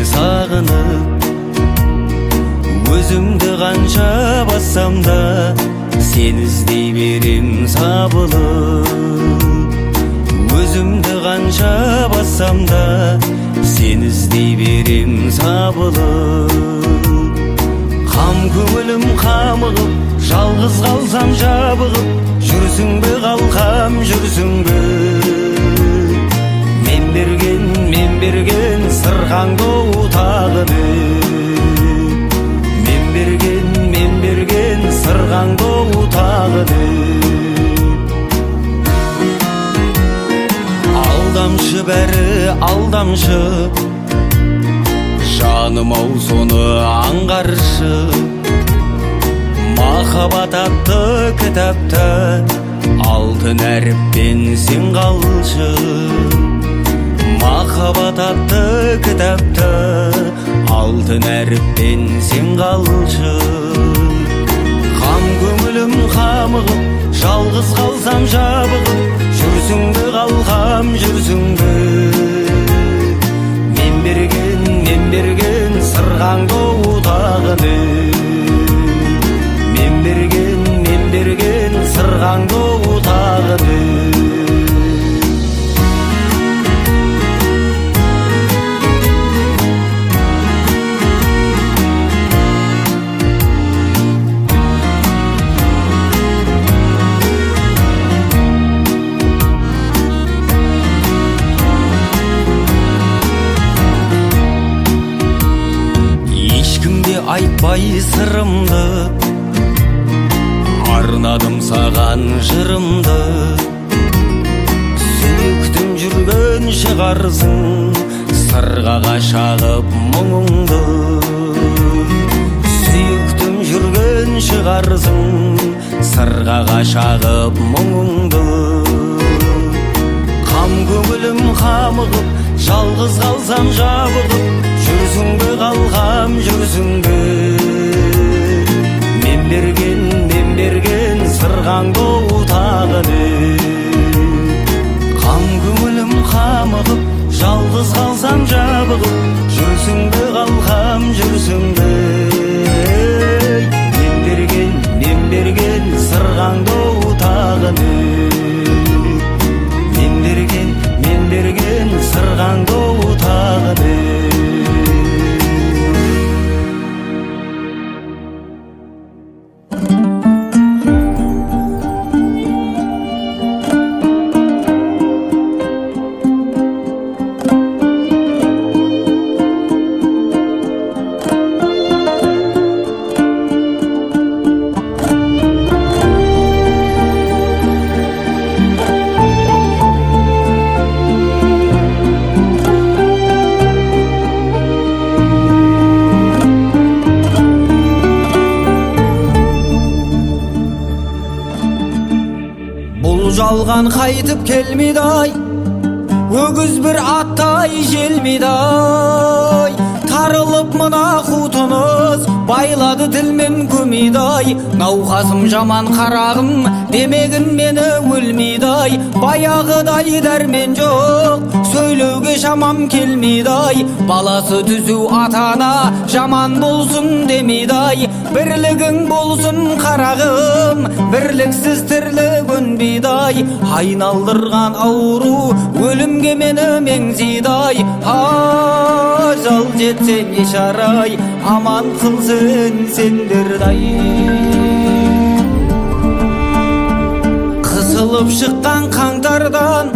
Сағынып өзімді қанша бассам да, сені іздей берем сабылып. Өзімді қанша бассам да, сені іздей берем сабылып. Қам көңілім қамығып, жалғыз қалсам жабығып, жүрсің бе, қалқам, жүрсің бе? Мен берген, мен берген сырғаңды тағы не? Мен берген, мен берген сырғаңды тағы не? Алдамшы, бәрі алдамшы, жаным ау, соны аңғаршы. Махаббат атты кітапта алтын әріппен сен қалшы. Махаббат атты кітапта алтын әріппен сен қалшы. Қам көңілім қамығып, жалғыз қалсам жабығып, жүрсің бе, қалқам, жүрсің бе? Мен берген, мен берген сырғаңды тағы не? Мен берген, мен берген сырғаңды тағы не? Ешкімге айтпай сырымды, арнадым саған жырымды. Сүйіктім, жүрген шығарсың сырғаға шағып мұңыңды. Сүйіктім, жүрген шығарсың сырғаға шағып мұңыңды. Қам көңілім қамығып, жалғыз қалсам жабығып, жүрсің бе, қалқам, жүрсің бе? Мен берген, мен берген сырғаңды тағы не? Қам көңілім қамығып, жалғыз қалсам жабығып, жүрсің бе, қалқам, жүрсің бе? Мен берген, мен берген сырғаңды тағы не? Мен берген, мен берген сырғаңды тағы не? Бұл жалған қайтып келмейді ай, өгіз бір аттай желмейді ай. Тарылып мына қу тыныс, байлады тілмен көмейді ай. Науқасым жаман, қарағым, демегін мені өлмейді ай. Баяғыдай дәрмен жоқ, сөйлеуге шамам келмейді ай. Баласы түзу ата ана жаман болсын демейді ай. Бірлігің болсын, қарағым, бірліксіз тірлік өнбейді ай. Айналдырған ауру өлімге мені меңзейді ай. Ажал жетсе не шарай, аман қылсын сендерді ай. Қысылып шыққан қаңтардан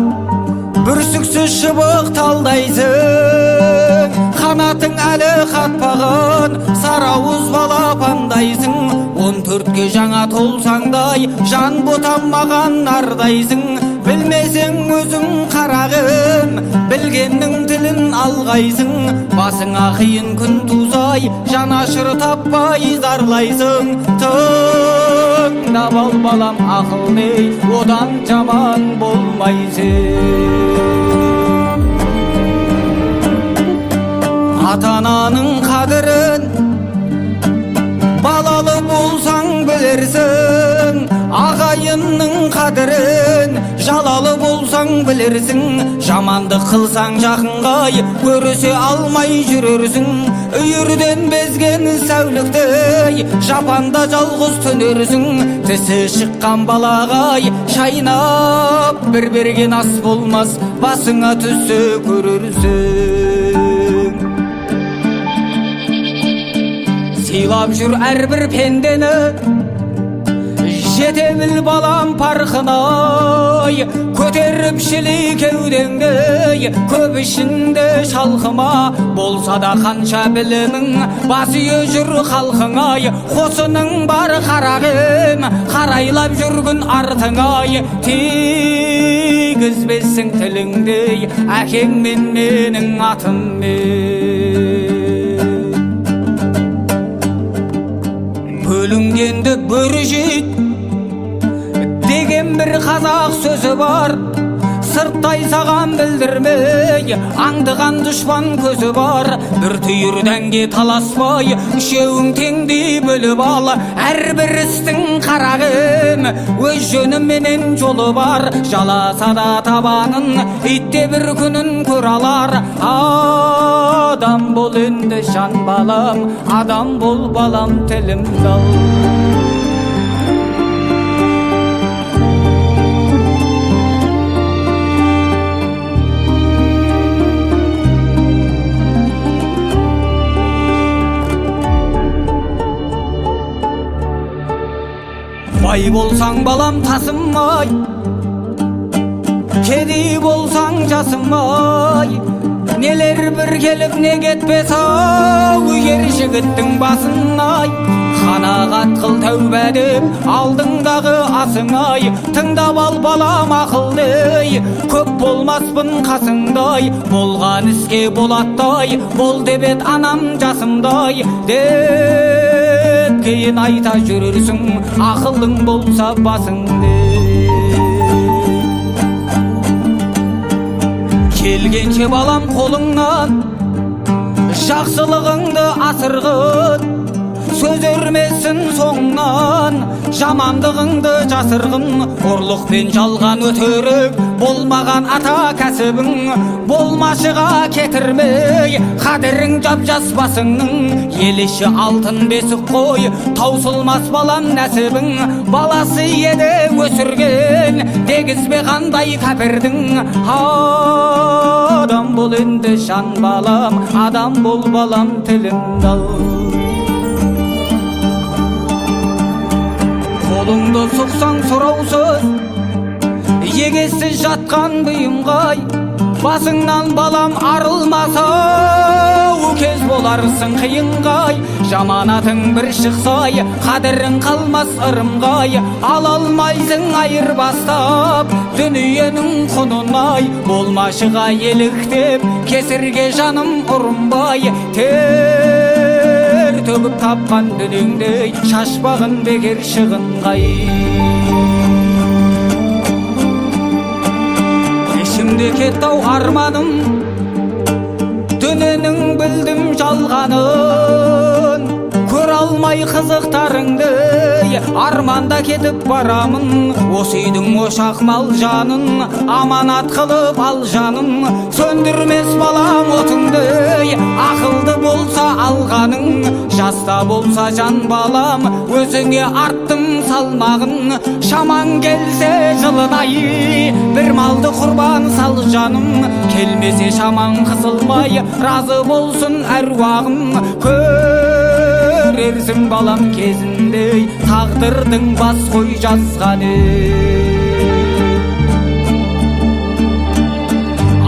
бүрсіксіз шыбық талдайсың. Қанатың әлі қатпаған, сарауыз балапандайсың. 14-ке жаңа толсаңдай, жан ботам маған ардайсың. Білмесең өзің, қарағым, білгеннің тілін алғайсың. Басыңа қиын күн тусай, жанашыр таппай зарлайсың. Тыңдап ал, балам, ақыл не, одан жаман болмайсың. Ата ананың қадірін балалы болсаң білерсің. Ағайынның қадірін Жалалы болсаң білерсің, жамандық қылсаң жақынғай, көрісе алмай жүрерсің. Үйірден безген сәуліктей, жапанда жалғыз түнерсің. Тісі шыққан балағай, шайнап бір берген ас болмас, басыңа түссе көрерсің. Сыйлап жүр әрбір пендені, жете біл балам парқынай, көтеріп шілей кеудеңді, көп ішінде шалқыма. Болса да қанша білімің, бас ие жүр халқыңай. Қосының бар қарағым, қарайлап жүргін артыңай. Тигізбесің тіліңдей әкең мен менің атыммен. Бөлінгенді бөрі жейді деген бір қазақ сөзі бар. Сырттай саған білдірмей, аңдыған дұшпан көзі бар. Бір түйір дәнге таласпай, үшеуің теңдей бөліп ал. Әрбір істің, қарағым, өз жөніменен жолы бар. Жаласа да табанын, ит те бір күнін көре алар. Адам бол енді, жан балам, адам бол балам, тілімді ал. Бай болсаң балам тасымай, кедей болсаң жасымай. Нелер бір келіп не кетпес ау ер жігіттің басынай. Қанағат қыл, тәубә деп алдыңдағы асыңай. Тыңдап ал балам ақылды, көп болмаспын қасыңдай. Болған іске болаттай бол деп ед анам жасымдай деп, кейін айта жүрерсің ақылың болса басыңды. Келгенше балам қолыңнан жақсылығыңды асырғын, сөз өрмесін соңынан, жамандығыңды жасырғын. Ұрлық пен жалған, өтірік болмаған ата кәсібің, болмашыға кетірмей қадірің жап жас басыңның. Ел іші алтын бесік қой, таусылмас балам нәсібің. Баласы еді өсірген дегізбе қандай кәпірдің. Адам бол енді, жан балам, адам бол балам, тілімді ал. Қолыңды сұқсаң сұраусыз, егесіз жатқан бұйымғай, басыңнан балам арылмаса, кез боларсың қиынғай. Жаман атың бір шықсай, қадірің қалмас ырымғай. Ала алмайсың айырбастап дүниенің құнынай. Болмашыға еліктеп кесірге жаным ұрынбай, тер төгіп тапқан дүниеңдей шашпағын бекер шығынғай. Ішімде кетті ау арманым, дүниенің білдім жалғанын. Көре алмай қызықтарыңды, арманда кетіп барамын. Осы үйдің ошақ мал жанын аманат қылып ал жаным. Сөндірмес балам отыңды, ақылды болса алғаның. Жаста болса жан балам, өзіңе арттым салмағын. Шамаң келсе жылынай, бір малды құрбан сал жаным. Келмесе шамаң қысылмай, разы болсын әруағым. Көрерсің балам кезінде, тағдырдың бас қой жазғаны.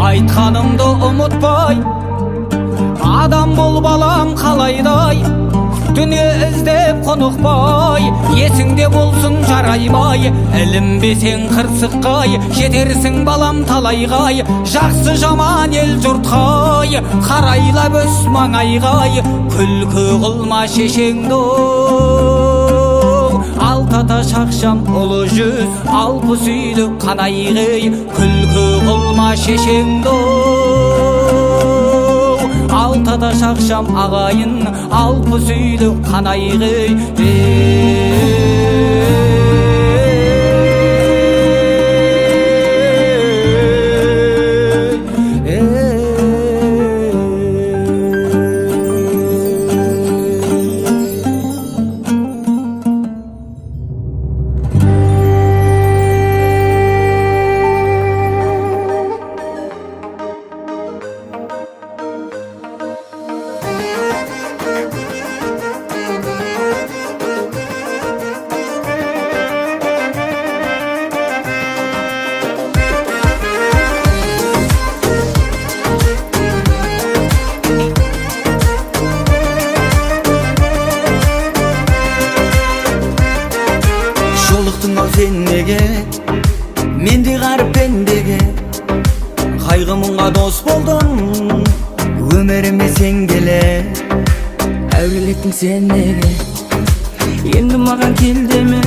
Айтқанымды ұмытпай, адам бол балам қалайдай. Дүние іздеп құнықпай, есіңде болсын жараймай. Ілінбесең қырсыққай, жетерсің балам талайғай. Жақсы жаман ел жұртқай, қарайлап өс маңайғай. Күлкі қылма шешеңді, алты ата шақшам ұлы жүз, 60 үйлі қанайғай. Күлкі қылма шешеңді, алты ата шақшам ағайын, 60 үйлі қанайғай. Жолықтың ау сен неге мендей ғаріп пендеге? Қайғы мұңға дос болдың, өміріме сен келе. Әурелеттің сен неге, енді маған кел деме.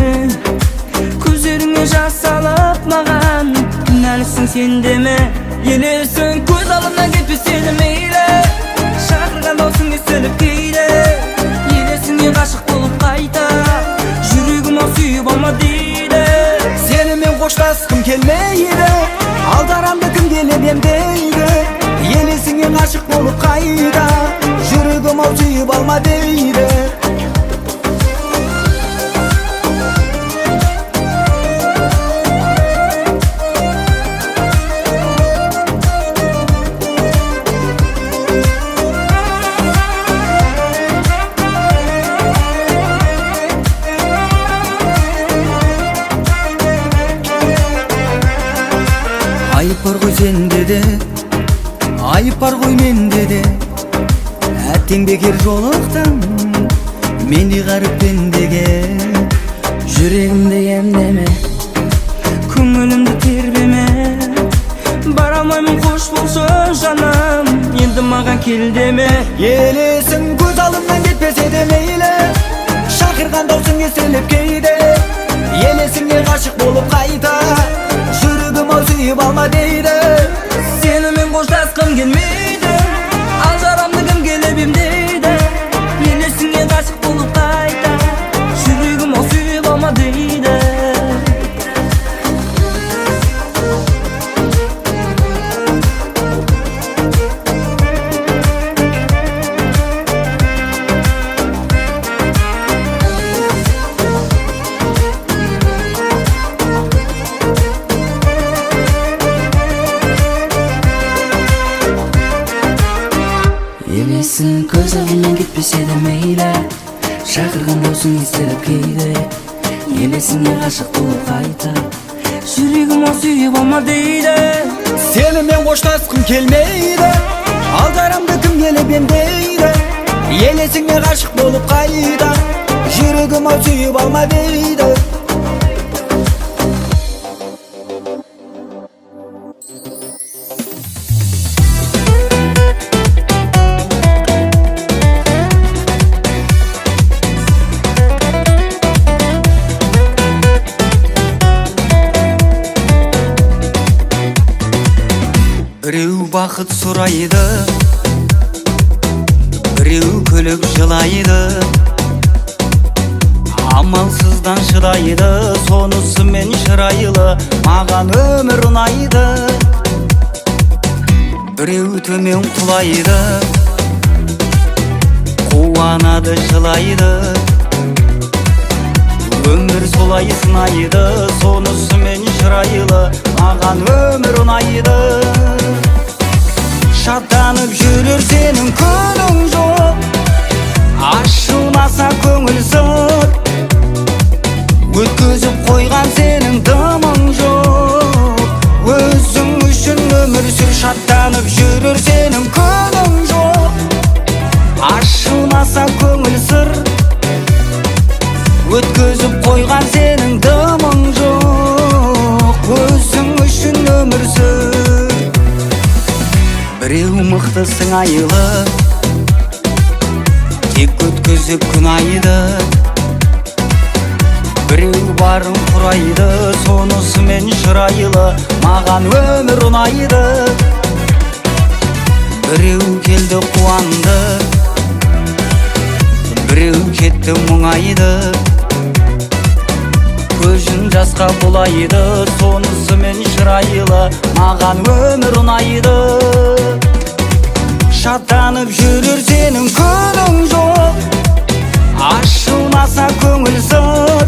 Көздеріңе жас салып маған, кінәлісің сен деме. Елесің көз алдымнан кетпесе де мейлі, шақырған даусың естіліп кейде. Елесіңе ғашық болып қайта, жүрегім ау сүйіп алма дейді. Сенімен қоштасқым келмейді, алдарамды кім келіп емдейді? Елесіңе ғашық болып қайта, жүрегім ау сүйіп алма дейді. Айып бар ғой сенде де, айып бар ғой менде де. Әттең, бекер жолықтым мендей ғаріп пендеге. Жүрегімді емдеме, көңілімді тербеме. Бара алмаймын, қош болшы жаным, енді маған кел деме. Елесің көз алдымнан кетпесе де мейлі, шақырған даусың естіліп кейде. Елесіңе ғашық болып қайта, жүрегім ау сүйіп алма дейді. Сенімен қоштасқым келмейді, ал жарамды кім келіп емдейді? Елесіңе ғашық болып қайта, жүрегім ау сүйіп алма дейді. Елесің көз алдымнан кетпесе де мейлі, шақырған даусың естіліп кейде. Елесіңе ғашық болып қайта, жүрегім ау сүйіп алма дейді. Сенімен қоштасқым келмейді, ал жарамды кім келіп емдейді? Елесіңе ғашық болып қайта, жүрегім ау сүйіп алма дейді. Біреу бақыт сұрайды, біреу күліп жылайды, амалсыздан шыдайды, сонысымен шырайлы маған өмір ұнайды. Біреу төмен құлайды, қуанады, жылайды, өмір солай сынайды, сонысымен шырайлы маған өмір ұнайды. Шаттанып жүрер сенің күнің жоқ, ашылмаса көңіл сыр, өткізіп қойған сенің дымың жоқ. Өзің үшін өмір сүр, шаттанып жүрер сенің күнің жоқ, ашылмаса көңіл сыр, өткізіп қойған сенің дымың жоқ. Өзің үшін өмір сүр. Біреу мықты сыңайлы, тек өткізіп күн айды, біреу барын құрайды, сонысымен шырайлы маған өмір ұнайды. Біреу келді қуанды, біреу кетті мұңайды, көзін жасқа булайды, сонысымен шырайлы маған өмір ұнайды. Шаттанып жүрер сенің күнің жоқ, ашылмаса көңіл сыр,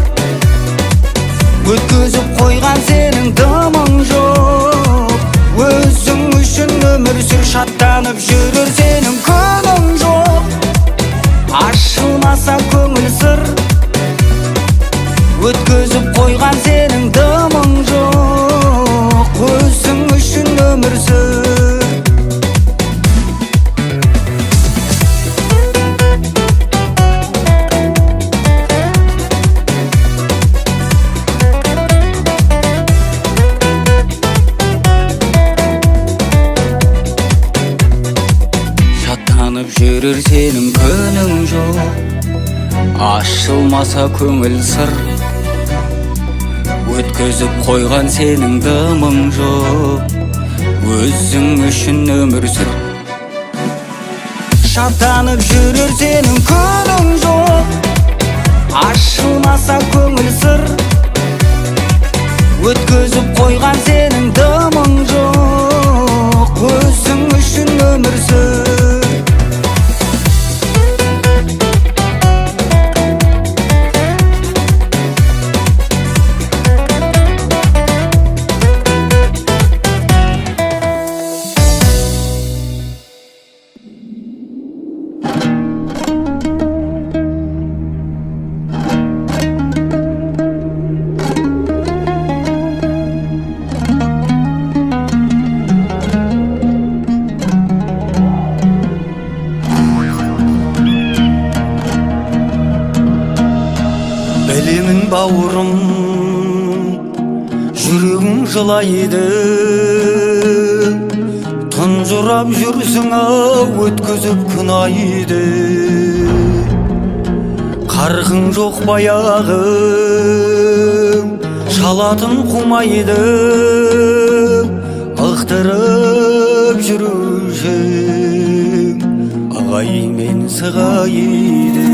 өткізіп қойған сенің дымың жоқ. Өзің үшін өмір сүр, шаттанып жүрер сенің күнің жоқ, ашылмаса көңіл сыр, өткізіп қойған сенің дымың жоқ. Өзің үшін өмір сүр. Жүрер сенің күнің жоқ, ашылмаса көңіл сыр. Өткізіп қойған сенің дымың жоқ, өзің үшін өмір сүр. Шаттанып жүрер сенің күнің жоқ, ашылмаса көңіл сыр. Өткізіп қойған сенің дымың жоқ, өзің үшін өмір сүр. Білемін, бауырым, жүрегің жылайды. Тұнжырап жүрсің ау өткізіп күн айды. Қарқын жоқ баяғы, шалатын қумайды. Ықтырып жүрушің ағайын мен сығайды.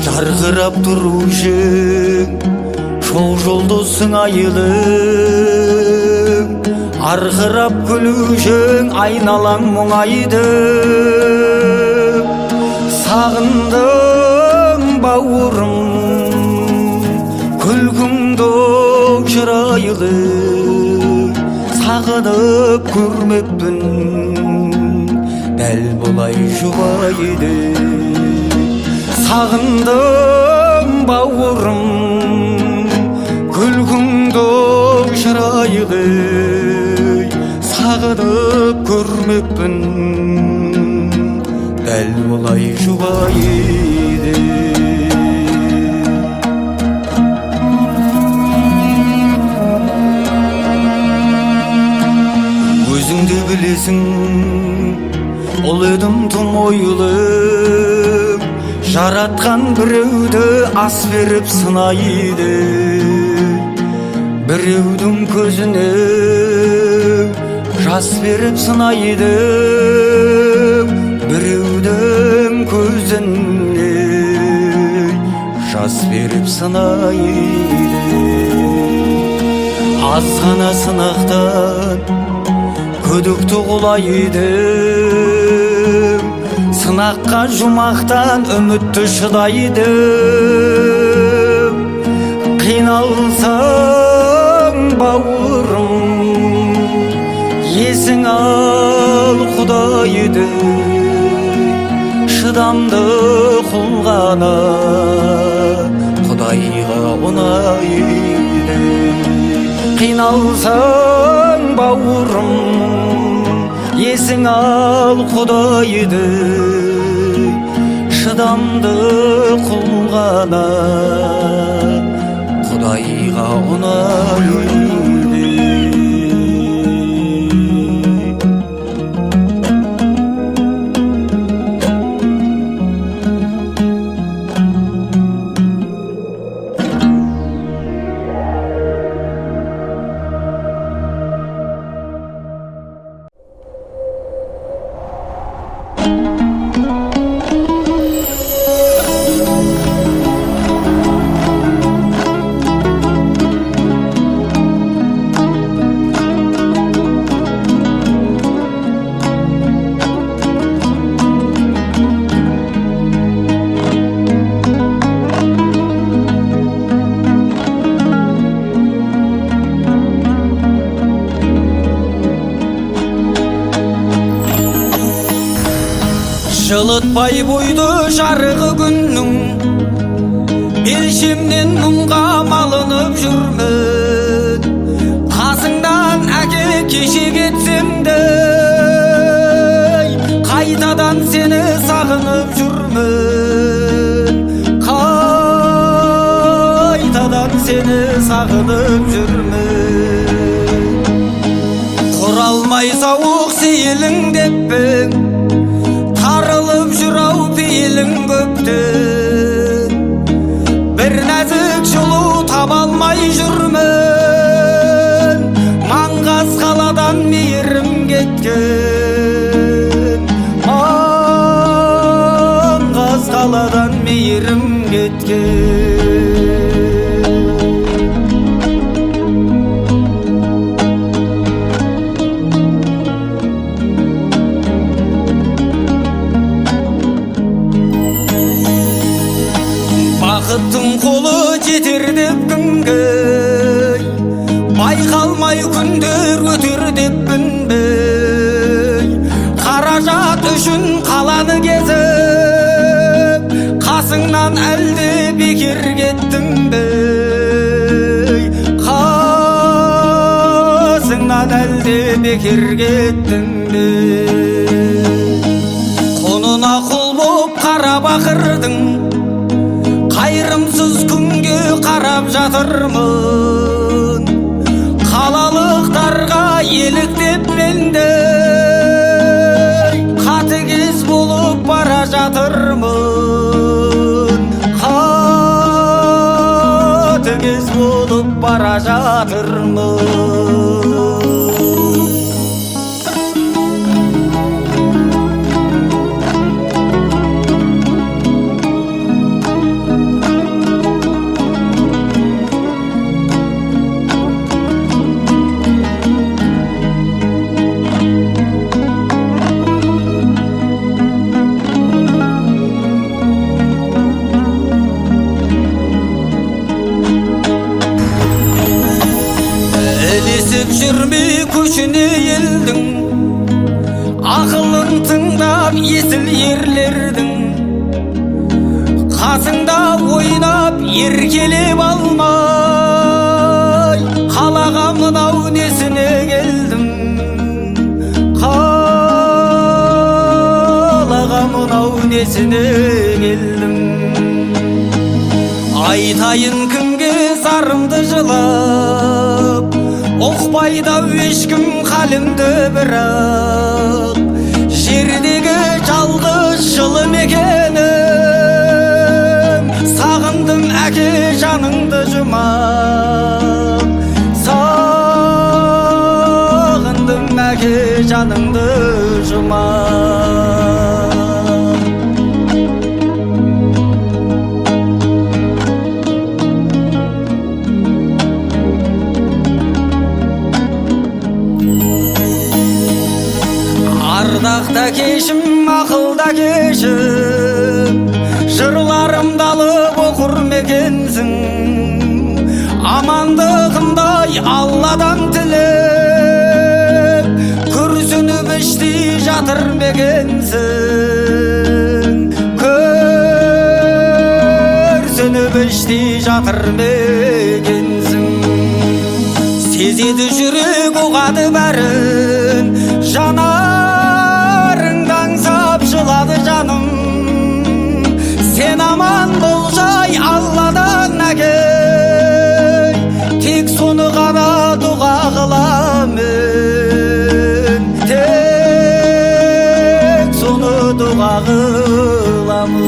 Жарқырап тұрушың шоқ жұлдыз сыңайлы. Арқырап күлушің айналаң мұңайды. Сағындым, бауырым, күлкіңді шырайлы. Сағынып көрмеппін дәл бұлай жұбайды. Сағындым, бауырым, күлкіңді шырайлы. Сағынып көрмеппін дәл бұлай жұбайды. Өзің де білесің, ұл едім тым ойлы. Жаратқан біреуді ас беріп сынайды. Біреудің көзіне жас беріп сынайды. Біреудің көзіне жас беріп сынайды. Аз ғана сынақтан күдікті құлайды. Сынаққа жұмақтан үмітті шыдайды. Қиналсаң, бауырым, есің ал Құдайды. Шыдамды құл ғана Құдайға ұнайды. Қиналсаң, бауырым, есің ал Құдайды. Шыдамды құл ғана Құдайға ұнайды. Жылытпай бойды жарығы күннің, белшемнен мұңға малынып жүрмін. Қасыңдан әке кеше кетсем де, қайтадан сені сағынып жүрмін. Қайтадан сені сағынып жүрмін. Құралмай сауық сейілің деппін. кеткен. Бақыттың қолы жетер деп кімге, байқалмай күндер өтер деп мінбей, қаражат үшін қаланы кезіп, қасыңнан әлде бекер кеттім бе, қасыңнан әлде бекер кеттім бе. Құнына құл боп қара бақырдың, қайырымсыз күнге қарап жатырмын. Қалалықтарға еліктеп менде қатыгез болып бара жатырмын, қатыгез болып бара жатырмын. Ілесіп жүрмей көшіне елдің, ақылын тыңдап есіл ерлердің, қасыңда ойнап еркелеп алмай, қалаға мынау несіне келдің, қалаға мынау несіне келдің. Айтайын кімге зарымды жылап, ұқпайды ау ешкім халімді бірақ. Жердегі жалғыз жылы мекенім, сағындым әке жаныңды жұмақ, сағындым әке жаныңды жұмақ. Ардақта кешім, ақылда кешім, жырларымды алып оқыр мекенсің. Амандығымдай Алладан тілеп, күрсініп іштей жатыр мекенсің, күрсініп іштей жатыр мекенсің. Сезеді жүрек, ұғады бәрін, жанарыңды аңсап жылады жаным. Сен аман бол жай Алладан әке, тек соны ғана дұға қыламын, тек соны дұға қыламын.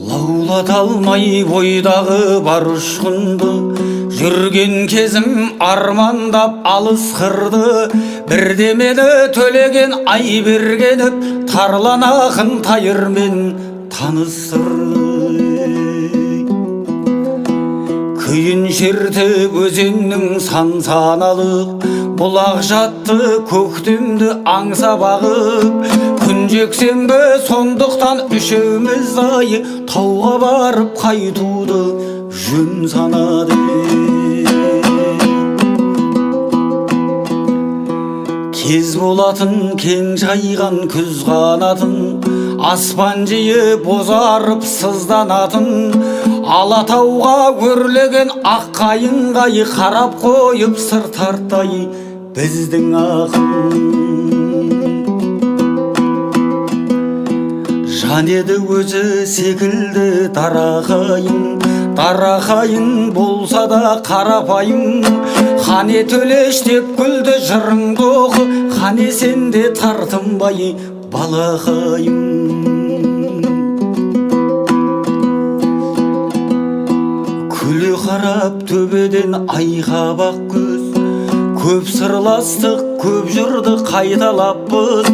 Лаулата алмай бойдағы бар ұшқынды, жүрген кезім армандап алыс қырды. Бірдемені төлеген ай бергеніп, тарлан ақын Тайырмен таныстырды. Күйін шертіп өзеннің сан саналық, бұлақ жатты көктемді аңсап ағып. Күн жексенбі, сондықтан үшеуміз ай тауға барып қайтуды жөн санады. Кез болатын кең жайған күз қанатын, аспан жиі бозарып сызданатын, Алатауға өрлеген ақ қайыңғай қарап қойып сыр тарттай біздің ақын. Жан еді өзі секілді дара қайың, Дарақайын болса да қарапайым. Қане Төлеш деп күлді, жырыңды оқы, қане сен де тартынбай балақайым. Күле қарап төбеден айқабақ көз, көп сырластық, көп жырды қайталаппыз.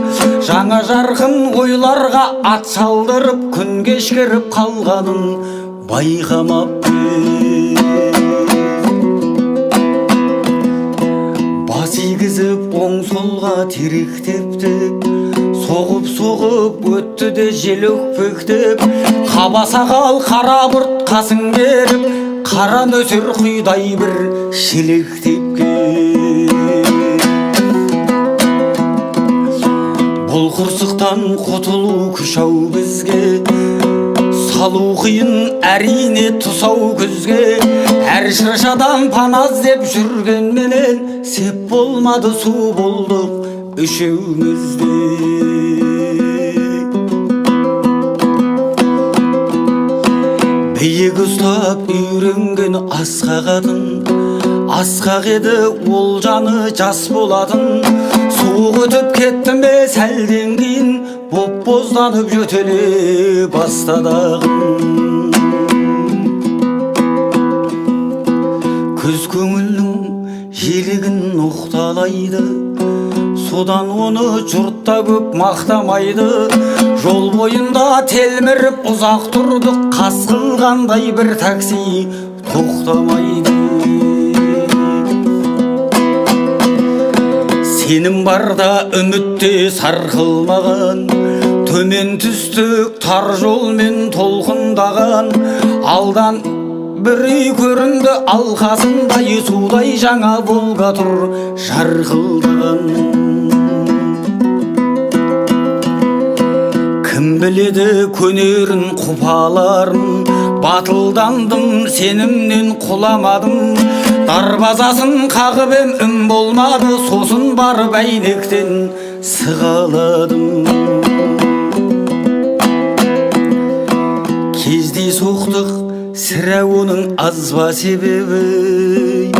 Жаңа жарқын ойларға ат шалдырып, күн кешкіріп қалғанын байқамаппыз. Бас игізіп оң солға теректептеп, соғып соғып өтті де жел өкпектеп. Қаба сақал, қара бұрт қасын керіп, қара нөсер құйдай бір шелектепкен. Бұл қырсықтан құтылу күш ау бізге, салу қиын әрине тұсау күзге. Әр шыршадан пана іздеп жүргенменен, сеп болмады, су болдық үшеуміз де. Биік ұстап үйренген асқақ атын, асқақ еді ол жаны жас болатын. Суық өтіп кетті ме сәлден кейін, боп бозданып жөтеле бастады. Күз көңілінің желігін ноқталайды, содан оны жұртта көп мақтамайды. Жол бойында телміріп ұзақ тұрдық, қас қылғандай бір такси тоқтамайды. Сенім барда үмітте сарқылмаған, төмен түстік тар жолмен толқындаған. Алдан бір үй көрінді алқасындай, судай жаңа Волга тұр жарқылдаған. Кім біледі көнерін құпаларын, батылдандым сенімнен құламадым. Дарбазасын қағып ем, үн болмады, сосын барып әйнектен сығаладым. Кездейсоқтық сірә оның аз ба себебі,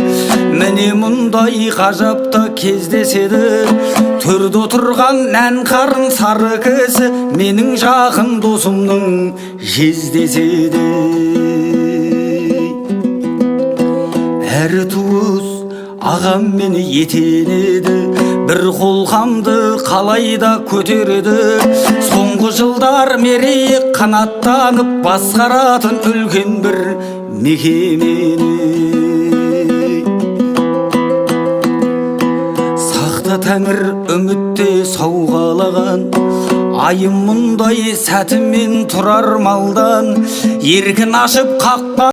міне мұндай ғажапта кездеседі. Төрде отырған нән қарын сары кісі менің жақын досымның жездесі еді. Әрі туыс ағам мені етенеді, бір қолқамды қалайда көтереді. Соңғы жылдар мерейі қанаттанып, басқаратын үлкен бір мекемені. Сақта тәңір үмітте сауғалаған, айым мұндай сәтімен тұрар малдан. Еркін ашып қақпа